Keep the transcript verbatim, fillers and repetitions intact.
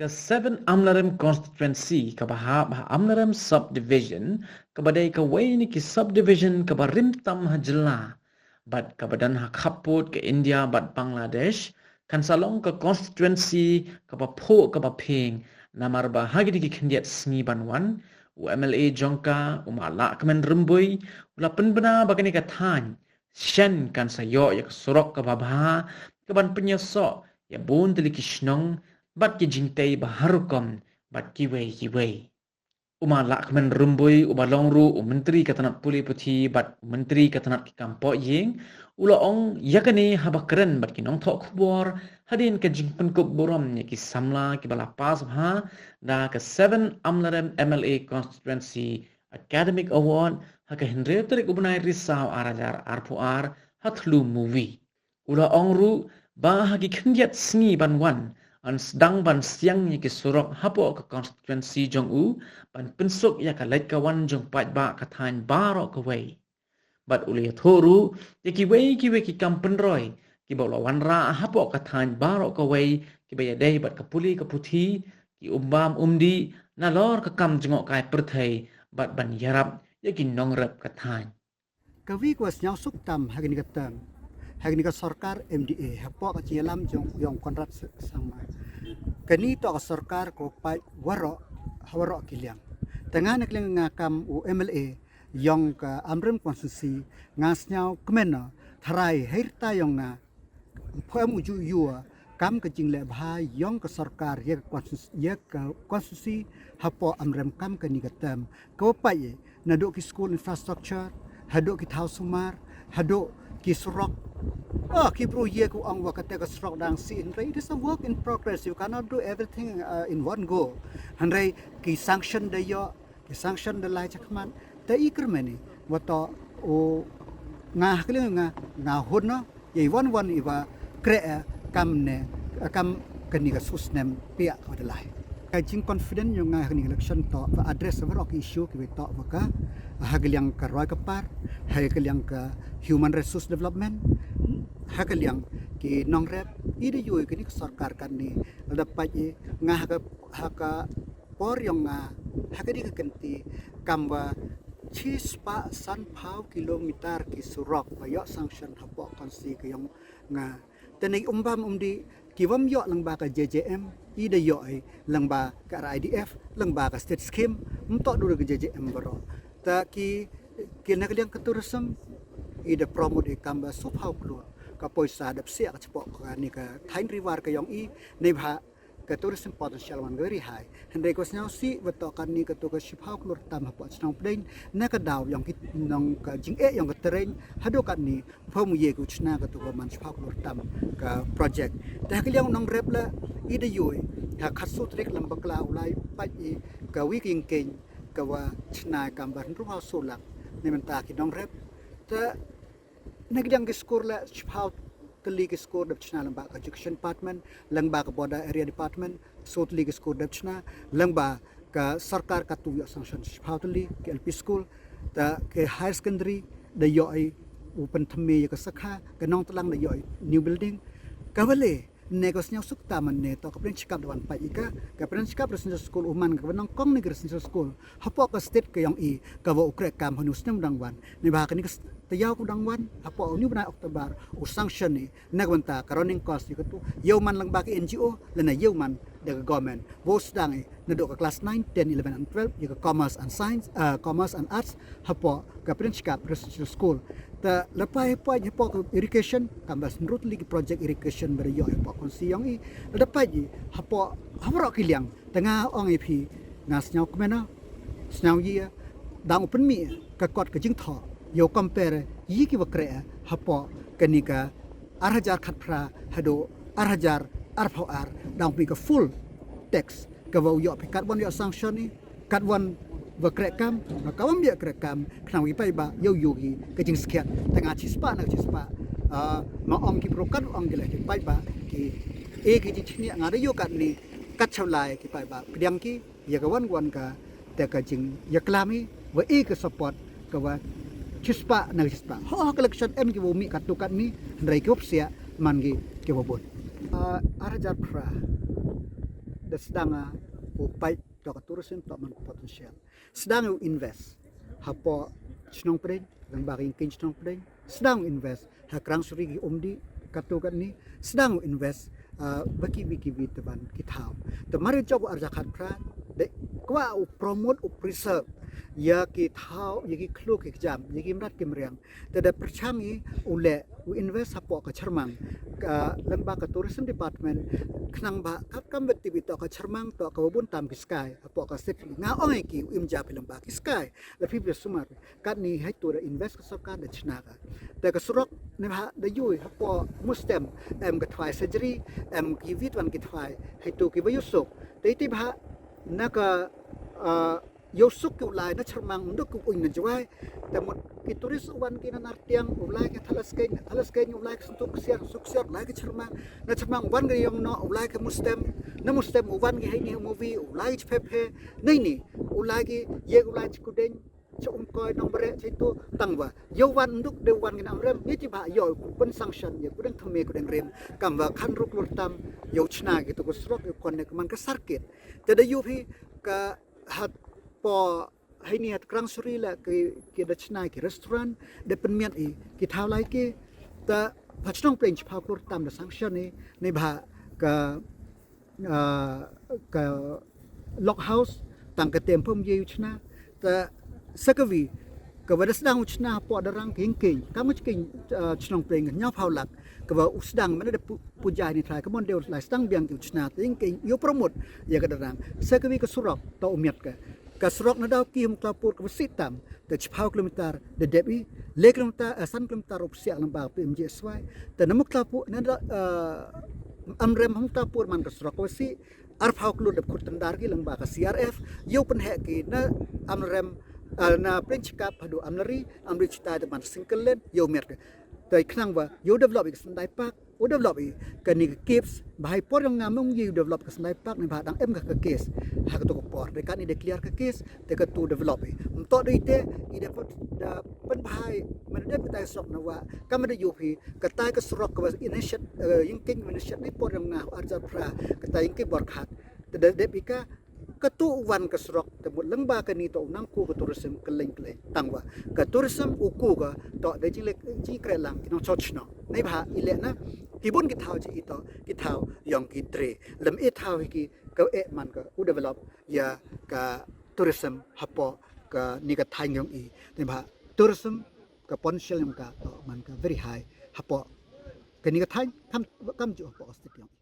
Ka seven Amlarem Constituency kaba hap ha Amlarem Subdivision, kaba dei kawei na ki subdivision kaba rim tam ha jylla bad kaba don ha khappud ka India bad Bangladesh, kan sa long ka constituency kaba phuh kaba phieng, namar ba ha kine ki khyndiat sngi ban wan, u M L A jong ka, u Ma Lahkmen Rymbui, u la pynbna ba kane ka thaiñ shen kan sa ïoh ïa ka surok kaba bha, kaban pynïasoh ïa bun tylli ki shnong bad ki jingtei ba har rukom bad kiwei kiwei. U Ma Lahkmen Rymbui, uba long ruh u Myntri ka tnat pule puthi bad u Myntri ka tnat ki kam pohïing, u la ong ïa kane haba kren bad ki nongthoh khubor hadien ka jingpynkup burom ïa ki samla kiba la pass bha da ka seven Amlarem M L A Constituency Academic Award ha ka hynriew tarik u bnai Risaw ar hajar arphew ar ha Thlu Movie. U la ong ruh ba ha ki khyndiat sngi ban wan, yn sdang ban siang ïa ki surok hapoh ka constituency jong u, ban pynsuk ïa ka leit ka wan jong paidbah ka thaiñ baroh kawei. Bad u la ïathuh ruh ïa kiwei kiwei ki kam pynroi kiba u la wanrah hapoh ka thaiñ baroh kawei, kiba ïadei bad ka pule ka puthi, ki um bam um dih, nalor ka kam jngohkai pyrthei bad ban ïarap ïa ki nongrep ka thaiñ. Kawi ka wa sñiawsuk tam ha kani ka term, ha kani ka sorkar M D A, hapoh ka jingïalam jong u Conrad Sangma. Kani toh ka sorkar ka wa pait waroh, ha waroh ki liang. Te nga na ka liang nga kam u M L A yong ka Amlarem constituency, nga sñiaw kmen o, tharai hei rta yong nga, phem u ju yu, kam ka jingleh bha yong ka sorkar ïa ka constituency, ïa ka constituency hapoh Amlarem kam kani ka term. Ka wa pait naduh ki school infrastructure, haduh ki thaw sumar, haduh ki surok. Oh, ki bru ïa ka ong wa kata ka surok dang sih, hynrei it is a work in progress. You cannot do everything, uh, in one go. Hynrei ki sanction da ïoh, ki sanction da lai chakhmat. Te i kyrmen i, wa toh u nga ha ka liang nga, nga hun o, ïa i wan wan i wa kreh, eh, kam ne, eh, kam kani ka snem pia ka wa da lai. Ka jing confident yong nga ha kani ka election toh wa address waroh ki issue kiwa toh wa ka, ha ka liang ka roi ka par, ha ka liang ka human resource development, ha ka liang ki nongrep, i da ïoh i kani ka sorkar kani, lada pait i nga ha ka, ha ka por yong nga, ha kani ka kynti, kam wa chispah sanphew kilometer ki surok wa ïoh sanction hapoh constituency ka yong nga. Te na i um bam um dih, ki wam ïoh lyngba ka J J M, i da ïoh i lyngba ka R I D F, lyngba ka state scheme, ym toh du da ka J J M baroh. Te ki, ki na ka liang ka tourism, i da promote i kam wa sawphew klur ka poisa da psiah ka chapoh kani ka thaiñ Ri War ka yong i, neibhah ka tourism potential wan ka very high. Hynrei ka wa sñiawsih wa toh kani ka tu ka shiphew klur tam hapoh chnong Pdeng, na ka daw yong ki nong ka jingeh yong ka terrain, haduh kani, phem u ye ka u chna ka tu ka man shiphew klur tam ka project. Te ha ka liang nongrep la, i da ïoh i, ha khatsaw tarik lam bakla u lai pait i, kawi ka jingkhein, ka wa chna kam wa hynriewphew saw lak, na bynta ki nongrep. Te na ka liang ki skur la, shiphew tylli ki skur da chna lyngba ka Education Department, lyngba ka Border Area Department, saw tylli ki skur da chna, lyngba ka sorkar ka tu ïoh sanction shiphew tylli ki L P school, te ki higher secondary da ïoh i u pynthymmai ïa ka sakha, ka Nongtlang da ïoh i new building, ka wa le, ne ka wa sñiawsuk tam ne toh ka Prince Cup da wan pait i ka, ka Prince Cup residential school u man ka wa nyngkong ne ka residential school hapoh ka state ka yong i, ka wa u kreh kam ha u snem dang wan. Neibhah kani ka s-, taïew ka dang wan, hapoh u ni u bnai October, u sanction i, na ka bynta ka running cost ïa ka tu, ïa u man lyngba ka N G O, lane ïa u man da ka government. Wa u sdang i, naduh ka class nine, ten, eleven and twelve, ïa ka commerce and science, ah, commerce and arts, hapoh ka Prince Cup Residential School. Te la pait hapoh, hapoh ka education, kam wa hynriew tylli ki project education wa da ïoh hapoh constituency yong i, la da pait i, hapoh, ha waroh ki liang, te nga ong i phi, nga sñiaw kmen o, sñiaw ïa, dang u pynmih, ka kot ka jingthoh, ïa u compare, ïa ki wa kreh, hapoh, kani ka, ar hajar khatphra, haduh, ar hajar, arphew ar, dang u pynmih ka full text, ka wa u ïoh phi katwon ïoh sanction i, katwon wa kreh kam, wa ka wam ïoh kreh kam, khnang wa ki paidbah, ïoh ïoh ki, ka jingskhiat, te nga chispah na ka chispah, ah, ma ong ki bru kat ong ki la ki paidbah, ki, e ki jingchniah nga da ïoh katni, kat chaw lai ki paidbah, pdiang ki, ïa ka wan wan ka, te ka jingïaklam i, wa e ka support, ka wa chispah na ka chispah. Ho, ho ka election em ki wa mih katto katni, hynrei ki wa psiah, man ki, ki wa bun. Ah, ar hajar phra. da sdang, ah, u peit to ka tourism to man ka potential. Sdang u invest hapoh Chnong Pdeng, lyngba ka Ïing Keiñ Chnong Pdeng. Sdang u invest ha Krang Suri ki Umdih, katto katne. Sdang u invest, ah, ba kiwei kiwei te ban ki thaw. Te mar jop u arja khat phra, da kwah u promote u preserve ïa ki thaw, ïa ki khlur ki kjam, ïa ki mrad ki mriang. Te da pyrshang i u leh u invest hapoh ka Chyrmang, ka lyngba ka tourism department, khnang ba kam, kam ba tip i to ka Chyrmang to ka ba bun tam ki sky hapoh ka state. Nga ong ïa ki u im ja phi lyngba ki sky, la phi phi sumar. Katne hato da invest ka sorkar da chna ka. Te ka surok ne bha da ïoh hapoh Mustem, em ka thwai surgery, em ki wit wan ki thwai, hato ki ba ïoh suk. Te ite bha na ka, ah, ïoh suk ki u lai na Chyrmang, ym duk ki u uiñ na Jowai. Te mut ki tourist u wan ki na Nartiang, u lai ka Thadlaskeiñ, na Thadlaskeiñ u lai ka Suk Ksiar, Suk Ksiar u lai ka Chyrmang, na Chyrmang u wan ki ïong noh u lai ka Mustem, na Mustem u wan ki haini ha movie u lai ka Chphe Phe, naini u lai ki ïa u lai Chkudeiñ, cha Umkoi, Nongbareh, cha itu, tang ba ïoh wan, ym duk de wan ki na Amrem, ngi ti bha ïoh u pynsanction ïa Kudeng Thymme, Kudeng Rim, kam ba khan ruk lur tam ïoh chna ki to ka surok ïoh connect man ka circuit. Te da ïoh phi ka hapoh haini ha Krang Suri la ki, ki da chna ki restaurant, da pynmiat i ki thaw lai ki, te ha Chnong Pdeng chiphaw klur tam da sanction i, ne bha ka, ah, ka Log House, tang ka tem pum ye u chna, te sa kawi, ka ba da sdang u chna hapoh Darrang ka Ïing Keiñ, kam ka Ïing Keiñ, ah, Chnong Pdeng hynñiewphaw lak, ka ba u sdang mynne da pu-, puja ni trai, ka mon de u lai sdang biang ki u chna, te Ïing Keiñ ïoh promote ïa ka Darrang. Sa kawi ka surok, to u miat ka. Ka surok na Dawki Umklaipur ka ba sih tam, te chiphaw kilometer da dep i, le kilometer, eh, san kilometer u psiah lyngba ka P M G S Y, te na Umklaipur, na da, eh, Amrem Umklaipur man ka surok ka ba sih, arphaw klur da khut tendar ki lyngba ka C R F, ïoh pynheh ki na Amrem, eh, na Prince Cup haduh Amlari, Amlari chitai te man single lane, ïoh miat ka. Te khnang ba ïoh develop i ka Sendai Park, u develop i kane ka caves, ba ha i por jong nga mynta ïoh develop ka Sendai Park ne ba dang em ka, ka case ha kato ka por. Te katne da clear ka case, te kato develop i. Ym toh da ite i da pyn, da pynbha i, mynta da dep katai surok na wah, kam da ïoh phi katai ka surok ka ba initiate, eh, Ïing Keiñ initiate na i por jong nga ha u arhajar phra, katai Ïing Keiñ Borkhak. Te da dep i ka, kato u wan ka surok, te mut lyngba kane to u nang ku ka tourism kylleng kylleng. Tang ba ka tourism u ku ka to da jingleh jingkhreh lang ki nongshong shnong. Ne bha i leh na ki bun ki thaw ji i to ki thaw ïong ki tre. Lem i thaw hi ki ka eh man ka u develop ïa ka tourism hapoh kane ka thaiñ ïong i. Ne bha tourism ka potential ïong ka to man ka very high hapoh kane ka thaiñ, kam, kam ju hapoh ka state ïong i.